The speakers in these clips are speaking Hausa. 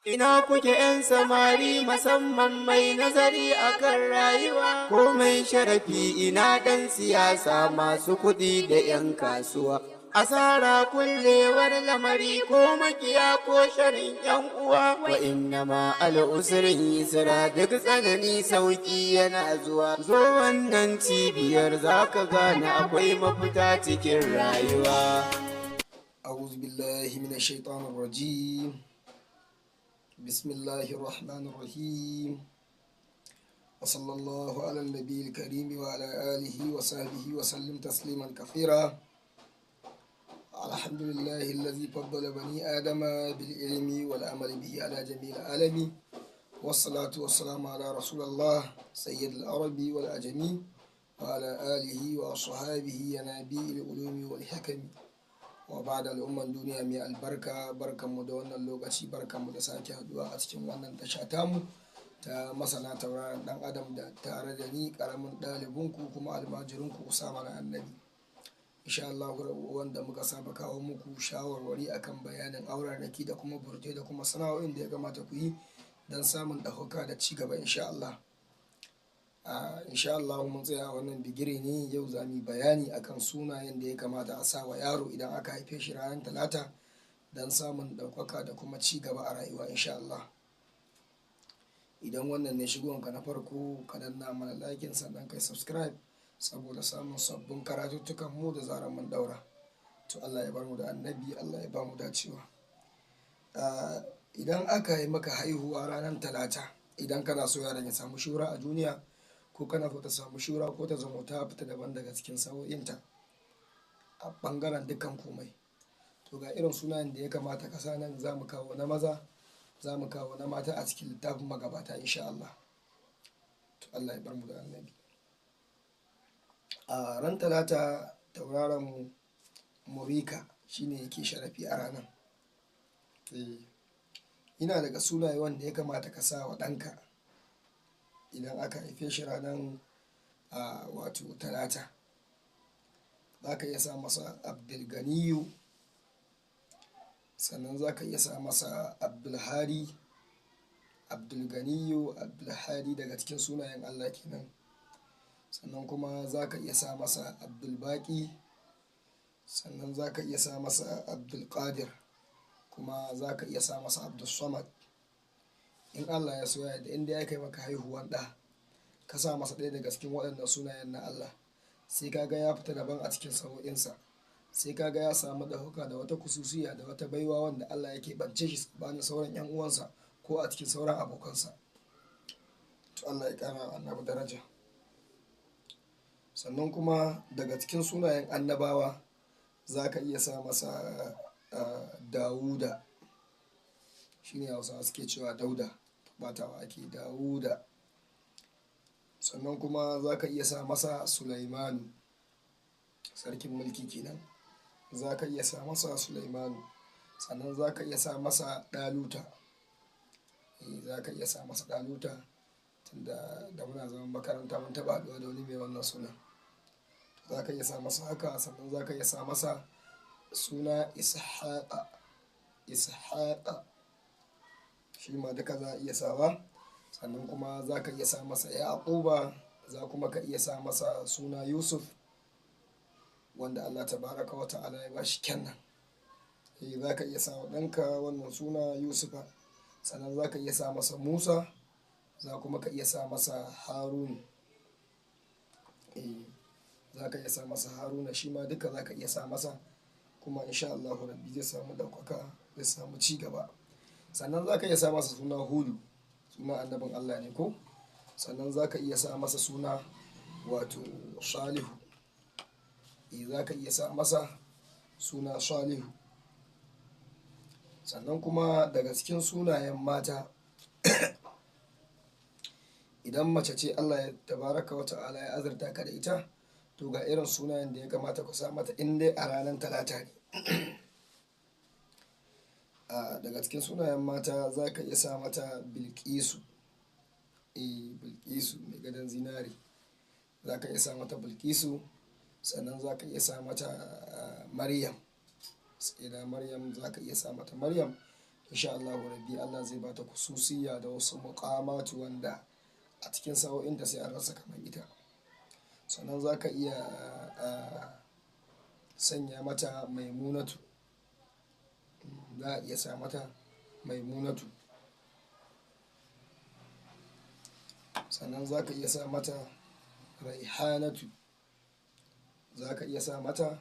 Ina kuke 'yan samari, musamman mai nazari akan rayuwa, ko mai sharafi, ina ɗan siyasa, masu kuɗi da 'yan kasuwa. Asara, kullewar lamari, ko makiya, ko sharin 'yan uwa. Wa inna ma al'usrin yusra, duk tsanani sauki yana zuwa. Zo wannan cibiyar, zaka gane akwai mafita cikin rayuwa. أعوذ بالله من الشيطان الرجيم. بسم الله الرحمن الرحيم، وصلى الله على النبي الكريم وعلى آله وصحبه وسلم تسليما كثيرا. الحمد لله الذي فضل بني آدم بالعلم والعمل به على جميع العالم، والصلاة والسلام على رسول الله سيد العرب والعجم وعلى آله وأصحابه ينابيع العلوم والحكم، وبعد. Al'umman duniya mai albarka, barkanmu da wannan lokaci, barkanmu da sake haduwa a cikin wannan tasha tamu ta Masana Tauraron Dan Adam, da tare da ni karamin ɗalibinku kuma almajirinku, Usama na Annabi, insha Allah, wanda muka saba kawo muku shawarwari akan bayanin auraraki da kuma burje da kuma sana'o'in da ya kamata ku yi don samun ɗaukaka da ci gaba, insha Allah. Insha Allah mun tsaya a wannan bigire ne. Yau za mu yi bayani akan sunayen da ya kamata a sa wa yaro idan aka haife shi ranar Talata don samun ɗaukaka da kuma ci gaba a rayuwa, insha Allah. Idan wannan ne shigowanka na farko, ka danna mana like, sannan kai subscribe saboda samun sabbin karatuttukan mu da zarar mun daura. To, Allah ya bar mu da Annabi, Allah ya ba mu dacewa. Idan aka yi maka haihuwa ranar Talata, idan kana so yaron ya samu shura a duniya, ko kana so ta samu shura, ko ta zama ta fita daban daga cikin sa'o'inta a ɓangaren dukkan komai, to ga irin sunayen da ya kamata ka sa. Nan za mu kawo na maza, za mu kawo na mata a cikin littafin magabata, insha Allah. To, Allah ya bar mu da Annabi. A ran Talata, tauraron Murika shine yake sharafi a ranar. Ina daga sunaye wanda ya kamata ka sa wa ɗanka idan aka haife shi ranar wato Talata. Za ka iya sa masa Abdulganiyu, sannan za ka iya sa masa Abdulhadi. Abdulganiyu, Abdulhadi, daga cikin sunayen Allah kenan. Sannan kuma za ka iya sa masa Abdulbaki, sannan za ka iya sa masa Abdulkadir, kuma za ka iya sa masa Abdulsamad. In Allah ya so ya yarda, inda ya kai maka haihuwan ɗa, ka sa masa ɗaya daga cikin waɗannan sunayen na Allah, sai ka ga ya fita daban a cikin sa'o'insa, sai ka ga ya samu ɗaukaka da wata kususiya da wata baiwa wanda Allah yake bance shi tsakanin sauran 'yan uwansa ko a cikin sauran abokansa. To, Allah ya ƙara Annabi daraja. Sannan kuma daga cikin sunayen annabawa, za ka iya sa masa Dawuda. Shine Hausawa suke cewa Dauda, batawa ake, Dawuda. Sannan kuma za ka iya sa masa Sulaimanu, sarkin mulki kenan. Za ka iya sa masa Sulaimanu, sannan za ka iya sa masa Ɗaluta. Za ka iya sa masa Ɗaluta, tunda da muna zaman makaranta mun taɓa haɗuwa da wani mai wannan sunan. Za ka iya sa masa haka. Sannan za ka iya sa masa suna Ishaqa. Ishaqa shi ma duka za a iya sawa. Sannan kuma za ka iya sa masa Yaquba, za kuma ka iya sa masa suna Yusuf, wanda Allah tabaraka wa ta'ala ya bashi kyannan. Za ka iya sa wa ɗanka wannan suna Yusufa. Sannan za ka iya sa masa Musa, za kuma ka iya sa masa Harun. Za ka iya sa masa Haruna, shi ma duka za ka iya sa masa, kuma insha Allah Rabbi zai samu ɗaukaka, zai samu ci gaba. Sannan za ka iya sa masa suna Hudu, suna annabin Allah ne ko. Sannan za ka iya sa masa suna wato Salihu. Za ka iya sa masa suna Salihu. Sannan kuma daga cikin sunayen mata, idan mace ce Allah ya tabaraka wa ta'ala ya azurta ka da ita, to ga irin sunayen da ya kamata ku sa mata in dai a ranar Talata ne. Daga cikin sunayen mata, za ka iya sa mata Bilkisu. Bilkisu mai gadon zinari. Za ka iya sa mata Bilkisu, sannan za ka iya sa mata Maryam. Sayyida Maryam, za ka iya sa mata Maryam. Insha Allah Rabbi za ta samu ɗaukaka. Insha Allah rabbi Allah zai bata kususiya da wasu muqamatu wanda a cikin sa'o'inta sai an rasa kamar ita. Sannan za ka iya sanya mata Maimunatu. Za a iya sa mata Maimunatu. Sannan za ka iya sa mata Raihanatu. Za ka iya sa mata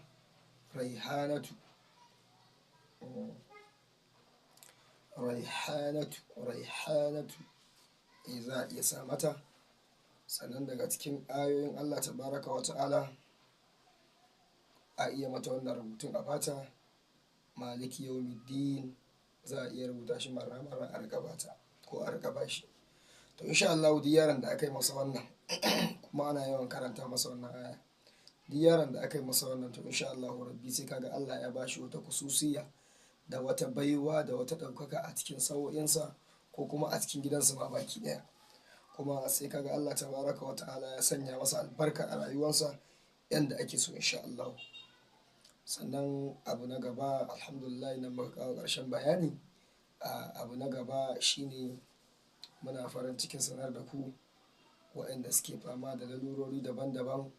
Raihanatu. Raihanatu, Raihanatu. Eh, za a iya sa mata. Sannan daga cikin ayoyin Allah tabaraka wa ta'ala a iya mata wannan rubutun a fata, Maliki yawmiddin. Za a iya rubuta shi marra marra a riƙa bata ko a riƙa bashi. To insha Allah duk yaron da aka yi masa wannan kuma ana yawan karanta masa wannan aya, duk yaron da aka yi masa wannan to insha Allah rabbi sai kaga Allah ya bashi wata kususiya da wata baiwa da wata ɗaukaka a cikin sa'o'insa ko kuma a cikin gidansa ma baki ɗaya. Kuma sai kaga Allah tabaraka wa ta'ala ya sanya masa albarka a rayuwarsa yanda ake so insha Allah. Sannan abu na gaba, alhamdulillah nan muka kawo ƙarshen bayani. Abu na gaba shine muna farin cikin sanar da ku waɗanda suke fama da lalurori daban-daban.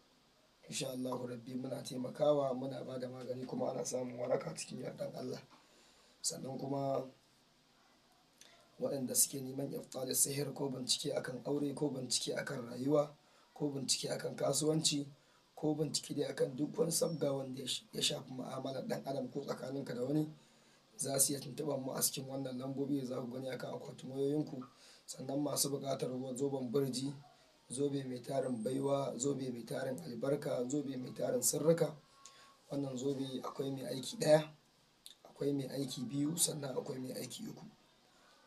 Insha Allah rabbi muna taimakawa, muna ba da magani kuma ana samun waraka cikin yardan Allah. Sannan kuma waɗanda suke neman iftal sihir ko bincike akan aure ko bincike akan rayuwa ko bincike akan kasuwanci ko bincike dai akan duk wani sabga wanda ya shafi mu'amalar ɗan adam ko tsakaninka da wani, za su iya tuntuɓar mu a cikin wannan lambobi da za ku gani akan akwatin wayoyinku. Sannan masu buƙatar zoben birji, zobe mai tarin baiwa, zobe mai tarin albarka, zobe mai tarin sirrika. Wannan zobe akwai mai aiki ɗaya, akwai mai aiki biyu, sannan akwai mai aiki uku.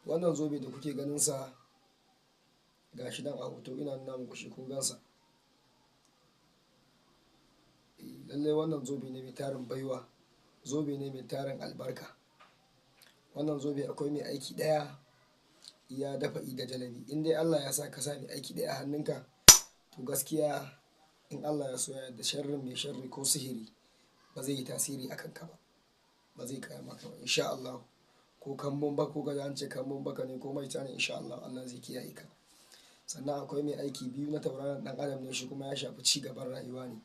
Wannan zobe da kuke ganinsa ga shi nan a hoto ina nuna muku shi kun gansa. Lallai wannan zobe ne mai tarin baiwa, zobe ne mai tarin albarka. Wannan zobe akwai mai aiki ɗaya, ya dafa'i da jalabi. In dai Allah ya sa ka sa mai aiki ɗaya a hannunka, to gaskiya in Allah ya so ya yarda sharrin mai sharri ko sihiri ba zai yi tasiri a kanka ba, ba zai kaya maka ba insha Allah. Ko kambun baka ko kaji an ce kambun baka ne ko maita ne, insha Allah Allah zai kiyaye ka. Sannan akwai mai aiki biyu na tauraron ɗan adam ne, shi kuma ya shafi ci gaban rayuwa ne.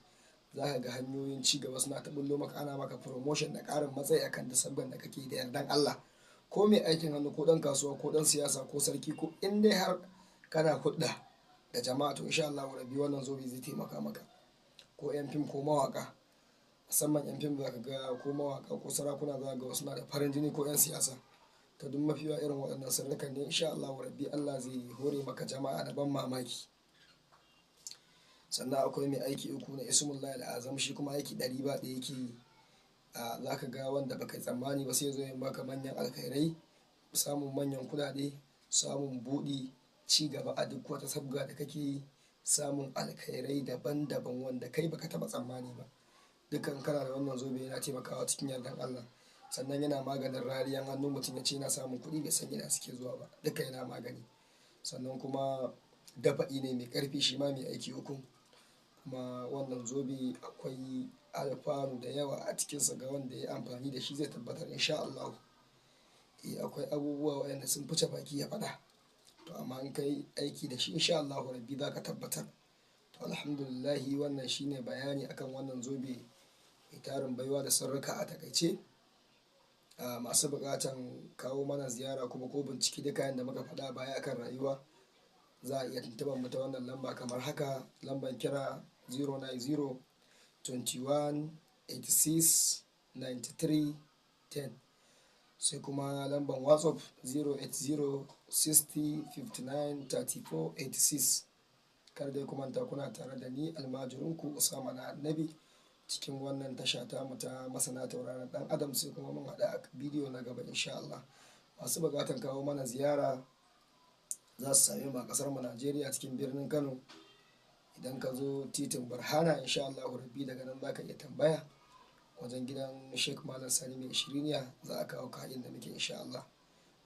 Za ka ga hanyoyin ci gaba suna ta ɓullo maka, ana maka promotion da ƙarin matsayi akan duk sabgan da kake da yardan Allah. Ko mai aikin hannu ko ɗan kasuwa ko ɗan siyasa ko sarki ko in dai har kana hulɗa da jama'a to insha Allah rabbi wannan zobe zai taimaka maka. Ko 'yan fim ko mawaƙa, musamman 'yan fim za ka ga ko mawaƙa ko sarakuna za ka ga wasu na da farin jini ko 'yan siyasa. To duk mafi yawa irin waɗannan sirrikan ne insha Allah rabbi Allah zai hore maka jama'a da ban mamaki. Sannan akwai mai aiki uku na Ismullahi Al'azam, shi kuma aiki ɗari ba ɗaya yake yi. Za ka ga wanda ba ka yi tsammani ba sai ya zo ya baka manyan alkhairai, samun manyan kuɗaɗe, samun buɗi, ci gaba a duk wata sabga da kake yi, samun alkhairai daban-daban wanda kai ba ka taɓa tsammani ba. Dukkan kana da wannan zobe yana taimakawa cikin yardan Allah. Sannan yana maganin rariyan hannu, mutum ya ce yana samun kuɗi bai san ina suke zuwa ba, duka yana magani. Sannan kuma dafa'i ne mai ƙarfi, shi ma mai aiki uku. Kuma wannan zobe akwai alfanu da yawa a cikinsa ga wanda ya yi amfani da shi zai tabbatar insha Allah. Eh, akwai abubuwa waɗanda sun fice baki ya faɗa. To amma in ka yi aiki da shi insha Allah rabbi za ka tabbatar. To alhamdulillah wannan shine bayani akan wannan zobe mai tarin baiwa da sirrika a takaice. Masu buƙatan kawo mana ziyara kuma ko bincike duka yanda muka faɗa baya akan rayuwa, za a iya tuntuɓar mu ta wannan lamba kamar haka. Lambar kira 090 21 86 93 10. Sai kuma lambar WhatsApp 080 60 59 34 86. Kar dai ku manta kuna tare da ni almajirinku Usama na Annabi cikin wannan tasha tamu ta masana tauraron ɗan adam. Sai kuma mun haɗu a bidiyo na gaba insha Allah. Masu buƙatan kawo mana ziyara za su same mu a ƙasar mu Najeriya cikin birnin Kano. Idan ka zo titin Burhana insha Allah rabbi daga nan za ka iya tambaya wajen gidan Sheikh Malam Sani mai Ishiriniya, za a kawo ka inda muke insha Allah.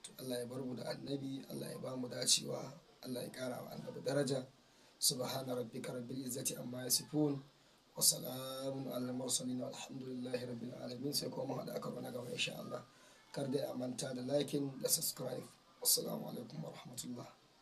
To Allah ya bar mu da Annabi, Allah ya ba mu dacewa, Allah ya ƙara wa Annabi daraja. Subhana rabbika rabbil izzati amma yasifun wa salamun alal mursalin walhamdulillahi rabbil alamin. Sai kuma mun haɗu a karo na gaba insha Allah. Kar da a manta da liking da subscribe. Assalamu alaikum wa rahmatullah.